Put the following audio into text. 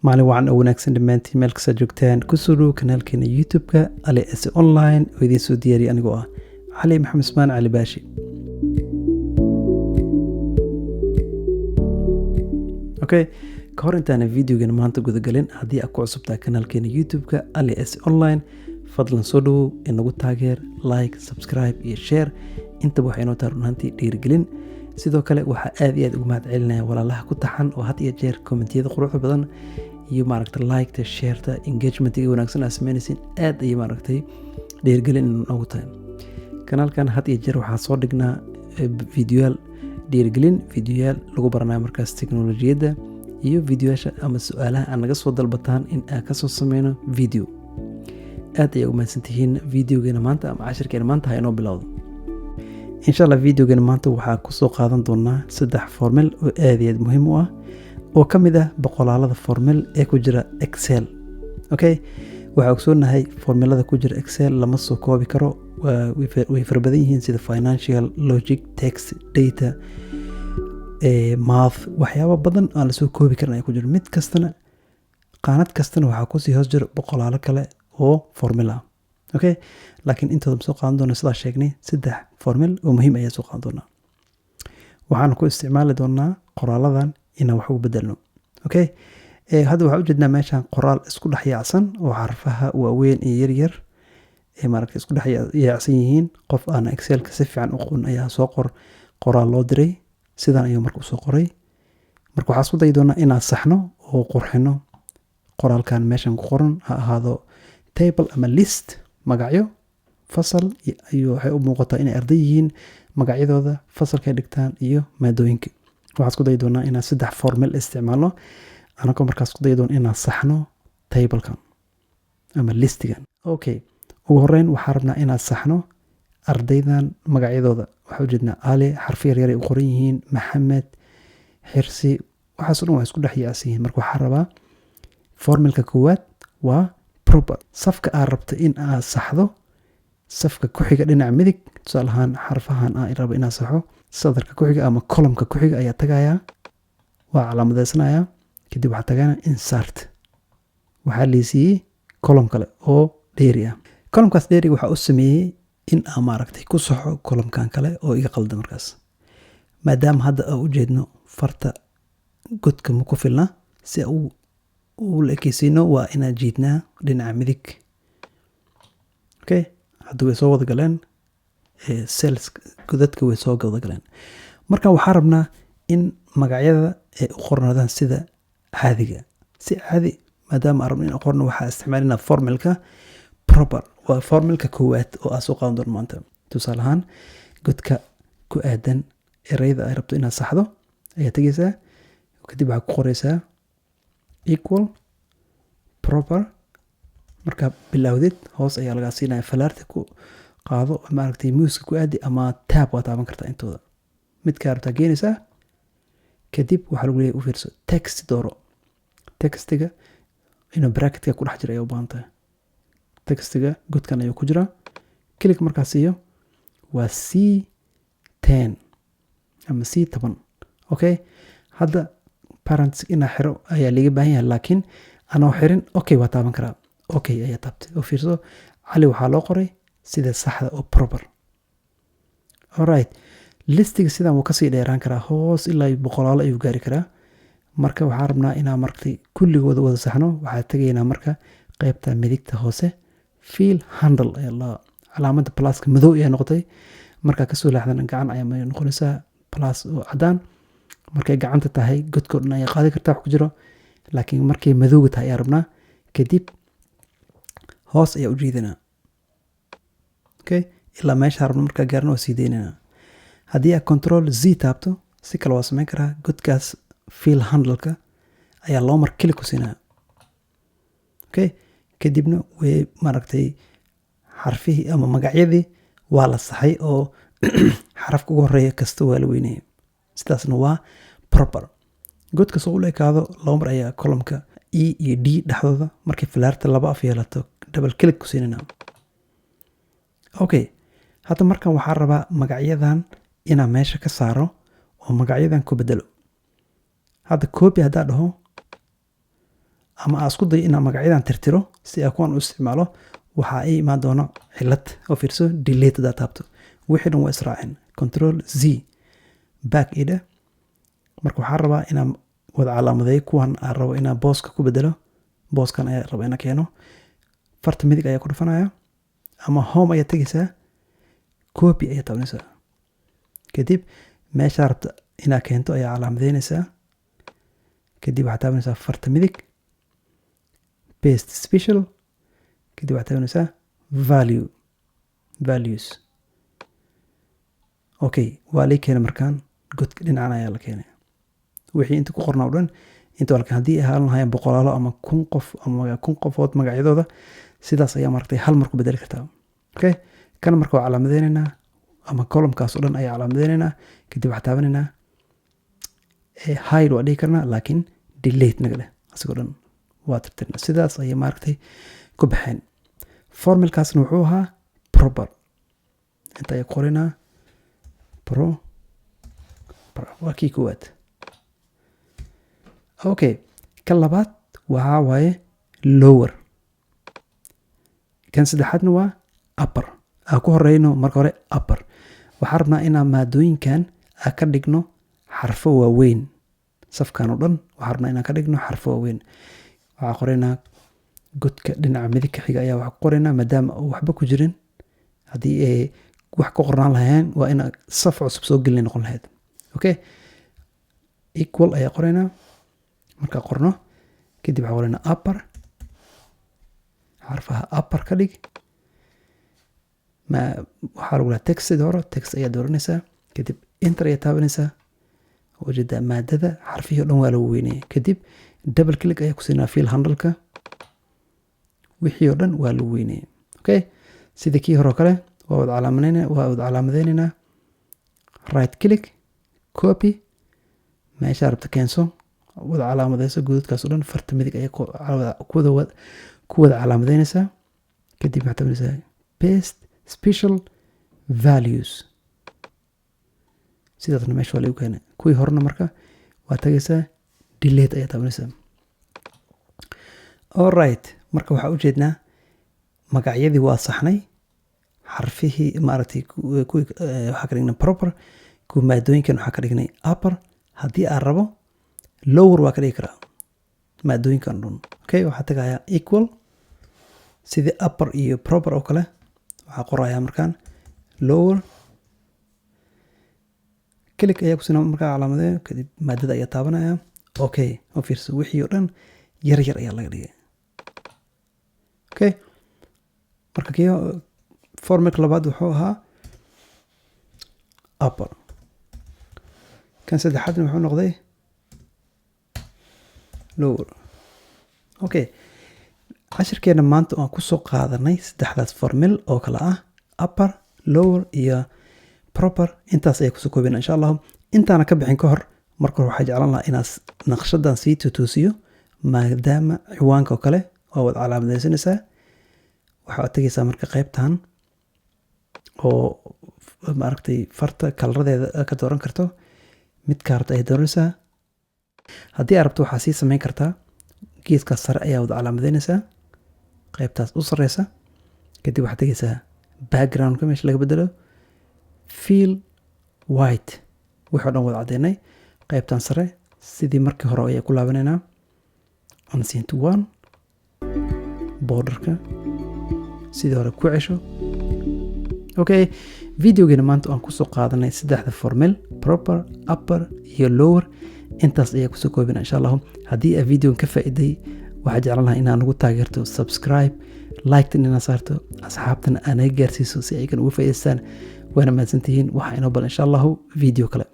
Maalin wacan oo wanaagsan dhammaantiin meel kasta joogtaan. Kusoo dhow kanaalkeena YouTube-ka Ali S Online oo idiin soo diyaariyay anigoo ah Cali Maxamed Usmaan Cali Baashi. Okay, ka hor intaana videogan maanta gudagalin, haddii aad ku cusubtahay kanaalkeena YouTube-ka Ali S Online, fadlan soo dhowow, inagu taageer like, subscribe iyo share. Intaba waxay inoo tahay run ahaantii dhiirigelin. Sidoo kale waxaa aad iyo aad ugu mahad celinaya walaalaha ku taxan oo had iyo jeer commentiyada quruxda badan iyo maaragta liketa, shareta, engagementiga wanaagsan aad sameynaysiin. Aad ayay maaragtay dhiirigelin inoogu tahay. Kanaalkan had iyo jeer waxaa soo dhignaa videoyaal dhiirigelin, videoyaal lagu baranayo markaas teknolojiyadda iyo videoyaasha ama su-aalaha aad naga soo dalbataan in aan kasoo sameyno video. Aad ayay ugu mahadsantihiin. Videogeena maanta ama cashirkeena maanta ha inoo bilowdo, insha Allah. Videogeena maanta waxaa kusoo qaadan doonaa saddex formula oo aad iyo aad muhiim u ah oo ka mid ah boqolaalada formula ee ku jira Excel. Okay, waxaa ogsoonahay formulada ku jira Excel lama soo koobi karo, way fara badan yihiin, sida financial, logic, text, data, math, waxyaabo badan aan lasoo koobi karin ayaa ku jira. Mid kastana, qaanad kastana waxaa kusii hoos jira boqolaalo kale oo formula ah. Okay, laakiin intooda soo qaadan doona, sidaa sheegnay, saddex formula oo muhiim ayaa soo qaadan doonaa. Waxaan ku isticmaali doonaa qoraaladan inaan wax ugu bedelno. Okay, hadda waxaa ujeednaa meeshan qoraal isku dhex yaacsan oo xarfaha waaweyn iyo yaryar ee maaragtay isku dhex yaacsan yihiin. Qof aan Excelka si fiican u qoon ayaa soo qor qoraal loo diray, sidan ayuu marka usoo qoray. Marka waxaa isku dayi doonaa inaan saxno oo qurxino qoraalkan meeshan ku qoran, ha ahaado table ama list magacyo fasal iyo waxay u muuqataa inay arday yihiin, magacyadooda, fasalkay dhigtaan iyo maadooyinka. Waxaan isku dayi doonaa inaan saddex formula isticmaalno, anagoo markaas isku dayi doona inaan saxno tablekan ama listigan. Okay, ugu horeyn waxaan rabnaa inaan saxno ardaydan magacyadooda. Waxaa ujeednaa Ali, xarfi yaryar ay u qoran yihiin, Maxamed, Xirsi, waxaas o dhan waa isku dhex yaacsan yihiin. Marka waxaa rabaa formulka koowaad waa proper. Safka aad rabta in aad saxdo, safka ku xiga dhinaca midig, tusaale ahaan xarfahan aan rabo inaan saxo, sadarka ku xiga ama columnka ku xiga ayaa tagayaa, waa calaamadeysanaya. Kadib waxaa tagana insert. Waxaa liisiiyey column kale oo dheeri ah. Columnkaas dheeriga waxaa u sameeyey in aan maaragtay ku saxo columnkan kale oo iga qalda. Markaas maadaama hadda aan ujeedno farta godka ma ku filna, si u la ekeysiino waa inaan jiidnaa dhinaca midig. Okay, hadda way soo wada galeen cells, godadka way soo wada galeen. Marka waxaa rabnaa in magacyada ay u qornaadaan sida caadiga, si caadi. Maadaama aan rabno in qorno, waxaa isticmaalinaa formulka proper. Waa formulka koowaad oo aan soo qaadan doono maanta. Tusaale ahaan godka ku aadan ereyada ay rabto inaad saxdo ayaa tegeysaa. Kadib waxaa ku qoreysaa equal proper. Markaa bilowdid, hoos ayaa lagaa siinaya falaarta. Ku qaado maaragtay mouseka, ku aadi ama tab waa taaban kartaa, intooda midkaa rabtaa geenaysaa. Kadib waxaa lagu leeyahay u fiirso, text dooro. Textiga inuu bracketka ku dhex jira ayay u baahan tahay. Textiga godkan ayuu ku jiraa. Click markaa siiyo, waa C10 ama C10. Okay, hadda parents inaa xiro ayaa liiga baahan yahay, laakiin anoo xirin okay waa taaban karaa. Okay ayaa taabtay oo fiirso, Cali waxaa loo qoray sida saxda oo proper. Alright, listiga sidan wuu kasii dheeraan karaa, hoos ilaa boqolaalo ayuu gaari karaa. Marka waxaa rabnaa inaan martay kulligooda wada saxno. Waxaa tegaynaa marka qeybta midigta hoose, fill handle ayaa calaamada pluska madow ayaa noqotay. Markaa kasoo laaxdana gacan ayaa noqonaysaa plus oo cadaan. Markay gacanta tahay, godkoo dhan ayaa qaadi kartaa wax ku jiro, laakiin markay madowga tahay ayaa rabnaa. Kadib hoos ayaa u jiidanaa. Okay, ilaa meesha rabno markaa gaarno waa sii daynanaa. Haddii aad Control Z taabto, si kale waa sameyn karaa. Godkaas fill handleka ayaa loo mar click ku siinaya. Okay, kadibna way maaragtay xarfihii ama magacyadii waa la saxay oo xarafka ugu horeeya kasta waa la weynayay. Sidaasna waa proper. Godka soo ula ekaado, laba mar ayaa columnka E iyo D dhexdooda markay falaarta laba af yeelato double click ku siinayna. Okay, hadda markan waxaa rabaa magacyadan inaan meesha ka saaro oo magacyadan ku bedelo. Hadda copy haddaa dhaho Ama aan isku dayo inaan magacyadan tirtiro si aan kuwan u isticmaalo, waxaa ii imaan doona cilad. Oo fiirso, delete haddaad taabto, wixii dhan waa israaceen. Control Z, back ii dheh. Marka waxaan rabaa inaan wada calaamadeeyo kuwan aan rabo inaan booska ku bedelo. Booskan ayaa raba inaan keeno. Farta midig ayaa ku dhufanaya ama home ayaa tegaysaa, copy ayaa taabanaysaa. Kadib meeshaa rabta inaad keento ayaa calaamadeynaysaa. Kadib waxaad taabanaysaa farta midig, paste special. Kadib waxaad taabanaysaa value, values. Okay, waa lii keenay. Markaan godka dhinacan ayaa la keenay. Wixii inta ku qornaa o dhan inta waa la keenay. Haddii ay ahaan lahaayeen boqolaalo ama 1000 qof ama 1000 qofood magacyadooda, sidaas ayaa maaragtay hal mar ku bedeli kartaa. Okay, kan marka waa calaamadeynaynaa ama columnkaas oo dhan ayaa calaamadeynaynaa. Kadib waxaa taabanaynaa hide, waa dhihi karnaa, laakiin delete naga dheh. Asigoo dhan waa tirtirna. Sidaas ayay maaragtay ku baxeen. Formulkaasna wuxuu ahaa proper. Inta ayaa qorinaa proper, waa kii koowaad. Okay, kan labaad waxaa waaye lower, kan saddexaadna waa upper. Aa ku horeyno marka hore upper. Waxaan rabnaa inaan maadooyinkan aa ka dhigno xarfo waaweyn. Safkan oo dhan waxaan rabnaa inaan ka dhigno xarfo waaweyn. Waxaa qoraynaa godka dhinaca midig ka xiga ayaa waxaa ku qoraynaa, maadaama uu waxba ku jirin. Haddii ay wax ka qornaan lahayeen, waa in saf cusub soo gelina noqon lahayd. Okay, equal ayaa qoraynaa. Markaa qorno kadib waxaa qoraynaa upper, xarfaha upper ka dhig. Ma waxaa lagu lahaa text dooro, text ayaa dooranaysaa. Kadib enter ayaa taabanaysaa. Ujeedaa, maadada xarfihii o dhan waa lagu weynayay. Kadib double click ayaa ku siinaa fill handleka, wixii oo dhan waa lagu weynayay. Okay, sidii kii hore oo kale waa wada calaamadeynaynaa. Right click, copy, meeshaa rabta keenso, wada calaamadeyso godadkaas o dhan. Farta midig ayaa ku wada calaamadeynaysaa. Kadib waxaad taabanaysaa paste special, values. Sidaasna meesha waa lagu keenay. Kuwii horena marka waa tagaysaa, delete ayaa taabanaysaa. Alright, marka waxaa ujeednaa magacyadii waa saxnay, xarfihii maaragtay kuwii waxaa ka dhignay proper, kuwa maadooyinkan waxaa ka dhignay upper. Haddii aan rabo lower waa ka dhigi karaa maadooyinkan dhan. Okay, waxaa tagayaa equal, sidii upper iyo proper oo kale. Waxaa qorayaa markaan lower. Click ayaa kusina markaa calaamadeeyo. Kadib maadada ayaa taabanaya. Okay, oo fiirso, wixii oo dhan yar yar ayaa laga dhigay. Okay, marka kii formulka labaad wuxuu ahaa upper, kan saddexaadna wuxuu noqday lower. Okay, cashirkeena maanta waan kusoo qaadanay saddexdaas formula oo kale ah upper, lower iyo proper. Intaas ayaa kusoo koobina, insha Allahu. Intaana ka bixin ka hor, marka hore waxaa jeclaan lahaa inaad naqshadan sii tutuusiyo, maadaama ciwaanka oo kale waa wad calaamadeysanaysaa. Waxaad tegaysaa marka qaybtan oo maaragtay farta colorradeeda ka dooran karto. Midkaa rabta ayaad dooranaysaa. Haddii aad rabto, waxaa sii samayn kartaa geeskaas sare ayaa wada calaamadeynaysaa, qaybtaas u sareysa. Kadib waxaad tegaysaa backgroundka, meesha laga bedelo, fill white. Wixii o dhan wada caddeynay. Qaybtan sare sidii markii hore ayaa ku laabanaynaa. Accent one, borderka sidii hore ku cesho. Okay, videogeena maanta aan kusoo qaadanay saddexda formula, proper, upper iyo lower. Intaas ayaa kusoo koobina, insha Allahu. Haddii aa videogan ka faa'iiday, waxaa jeclan lahaa inaad nagu taageerto subscribe, like-tan inaad saarto, asxaabtana aa naga gaarsiiso si aygan uga faa'iidaystaan. Waana mahadsantihiin. Waxaa inoo bal, insha Allahu, video kale.